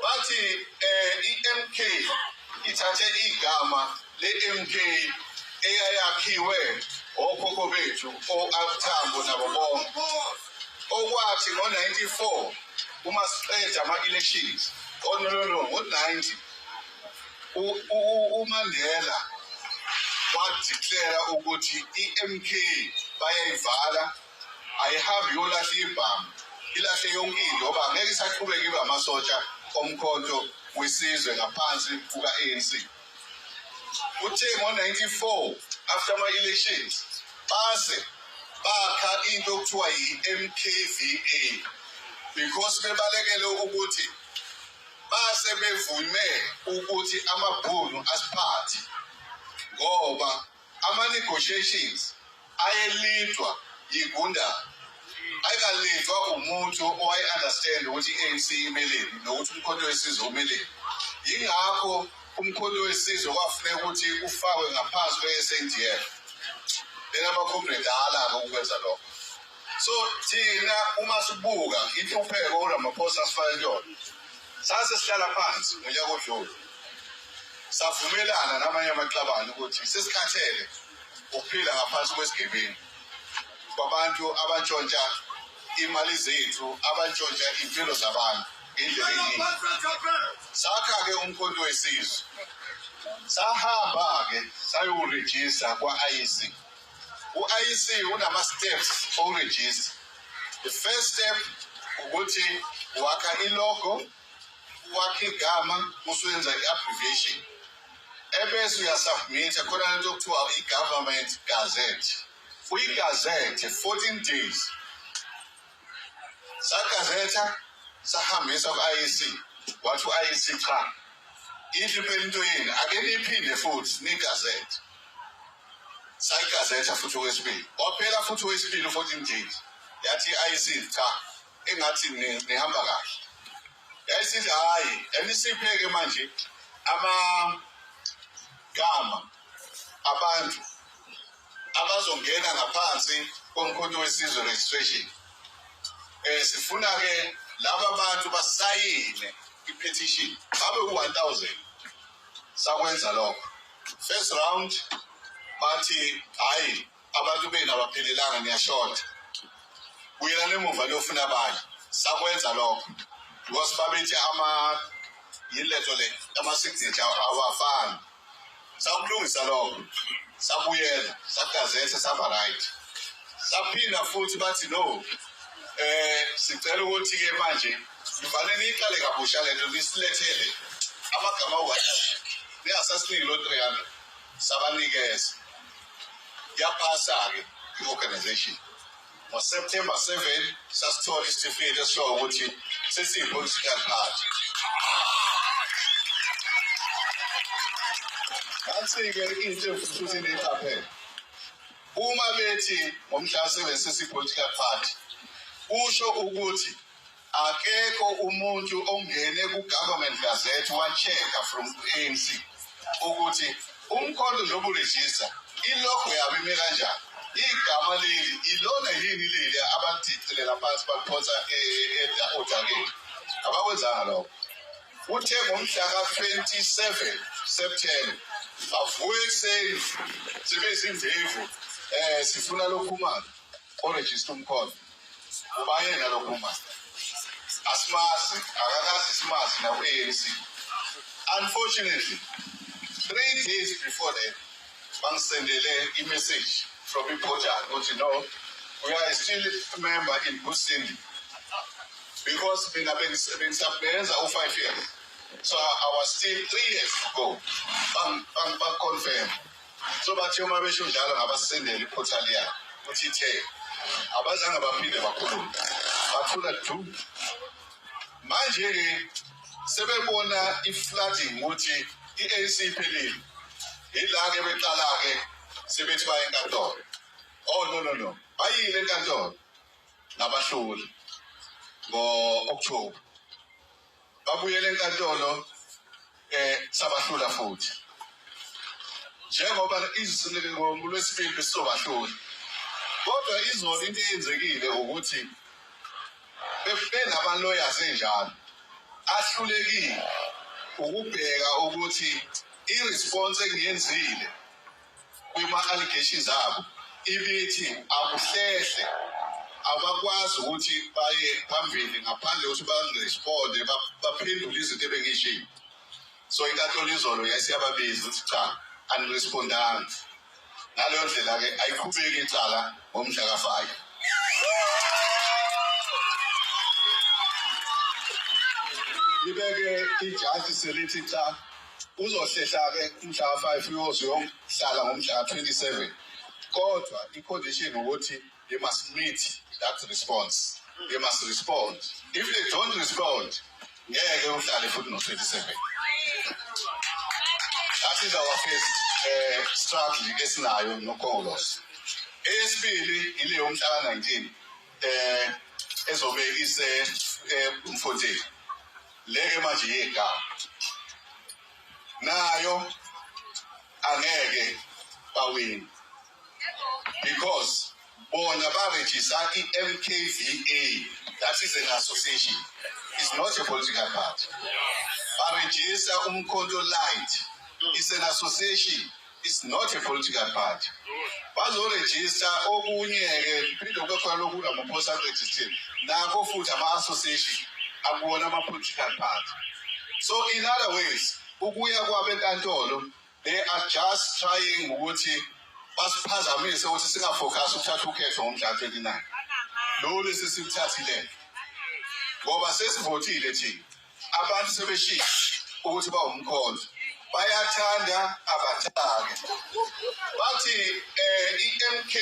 Bathi i-MK ithathe igama le-MK eyayakhiwe okhokho bethu o-Tambo nabo bonke, okwathi ngo-94 uma siqeda ama-elections, oh no no no, ngo-90 uMandela wadeclare ukuthi i-MK bayayivala, ayihambi yolahla ibhamu, ilahle yonke into ngoba angeke isaqhubeka ibe amasotsha omkhonto wesizwe ngaphansi kuka-ANC. Uthe ngo-94 after ama-elections base bakha into okuthiwa yi-MKVA because bebalekele ukuthi base bevume ukuthi amabhunu asiphathe, ngoba ama-negotiations ayelidwa yigundane, ayikalidwa umuntu owaye-understand ukuthi i-ANC imeleni nokuthi umkhonto wesizwe umeleni. Yingakho umkhonto wesizwe kwafuneka ukuthi ufakwe ngaphansi kwe-SANDF. Lena ama-comrade ala-ke ukwenza lokho. So thina uma sibuka inhlupheko uRamaphosa asifake kuyona, sase sihlala phansi ngonyaka odlule savumelana namanye amaqabane ukuthi sesikhathele ukuphila ngaphansi kwesigebengu kwabantu abantshontsha imali zethu, abantshontsha impilo zabantu ngendlela eyiningi. Sakha-ke umkhonto wesizwe, sahamba-ke sayowurejista kwa-IEC. U-IEC unama-steps okurejista. The first step ukuthi wakha ilogo, wakha igama, usuyenza i-abbreviation, ebese uyasubmitha khona lento okuthiwa i-government gazette. Uyigazette 14 days. Sagazetha, sahambisa ku-IEC. Wathi u-IEC, cha, inhle impela into yenu, ake niyiphinde futhi nigazethe. Sayigazetha futhi okwesibili, waphela futhi owesibili u-14 days. Yathi i-IEC, cha, engathi nihamba kahle. Yayisithi hhayi, anisiphe-ke manje amagama abantu abazongena ngaphansi komkhonto wesizwe registration. Sifuna ke laba bantu basayine i-petition babe u-1000. Sakwenza lokho. First round bathi hayi, abantu benu abaphelelanga, niyashoda, buyelani emuva niyofuna abanye. Sakwenza lokho because babethi ama yini lento le, ama-signature awafani. Sakulungisa lokho, sabuyela, sagazetha, saba right. Saphinda futhi bathi no, sicela ukuthi ke manje nifanele niyiqale kabusha lento, nisilethele amagama wa ningasasiniki lo 300. Sabanikeza, yaphasa-ke i-organization. NgoSeptember 7 sasithola isitifiketi esishoyo ukuthi sesiyi-political party. Nansi-ke into engifisa ukuthi niyiqaphele. Uma bethi ngomhla 7 sesiyi-political party, kusho ukuthi akekho umuntu ongene ku-government gazette wa-check-a from ANC ukuthi umkhonto njengoba urejista, ilogo yabo ime kanjani, igama leli ilona yini leli abalidicilela phansi baliphonsa odakeni. Abakwenzanga lokho. Uthe ngomhla ka-27 September bavuke ekuseni sebezimvevu, sifuna lokhumalo orejista umkhonto. Uba yena lokhumalo asimazi, akakazi simazi naku-ANC. Unfortunately, 3 days before that bangisendele i-message from i-portal ukuthi no, we are still a member in good standing, because mina bengisabenza u-5 years, so I was still 3 years to go. Bang-confirm. So bathi uma besho njalo ngabasendela i-portal yabo ukuthi ithe abazange baphinde bakhulume, bathula du. Manje-ke sebebona i-flooding ukuthi i-ANC iphelile, ila-ke beqala-ke sebethi baye enkantolo. Oh no no no, bayile enkantolo, ngabahlula ngo-October. Babuyele enkantolo, sabahlula futhi, njengoba ngolwesibili besizobahlula. Kodwa izolo into eyenzekile ukuthi benama-lawyers enjalo. Ahlulekile ukubheka ukuthi i-response engiyenzile kwima-allegations abo ibithi akuhlehle, abakwazi ukuthi baye phambili ngaphandle kokuthi bangiresponde, baphendule izinto ebengiyishilo. So inkantolo izolo yayisiyababiza ukuthi cha, anirespondanga. Ngaleyo ndlela-ke ayiqhubeki icala ngomhla ka-5. Libeke ijaji selithi cha, uzohlehla-ke umhla ka-5, uyoze uyohlala ngomhla ka-27, kodwa i-condition ukuthi they must meet that response. They must respond. If they don't respond, ngeke uhlale futhi no-27. That is our first struggle esinayo noKhongolose. Eyesibili ileyo mhla ka-19 ezobe ise Mfontein. Leke manje yegama nayo angeke bawini because bona barejista i-MKVA. That is an association, it's not a political party. Barejista uMkhonto Light, it's an association, it's not a political party. Bazorejista okunye-ke, phinde kube khona lokhu Ramaphosa akurejistile nakho futhi, ama-association, akuwona ama-political party. So in other ways, ukuya kwabo enkantolo, they are just trying ukuthi basiphazamise ukuthi singafocus ukuthatha ukhetho ngomhla 29 lo lesi sikuthathile, ngoba sesivotile thina. Abantu sebeshilo ukuthi bawumkhonto, bayathanda abathake bathi i-MK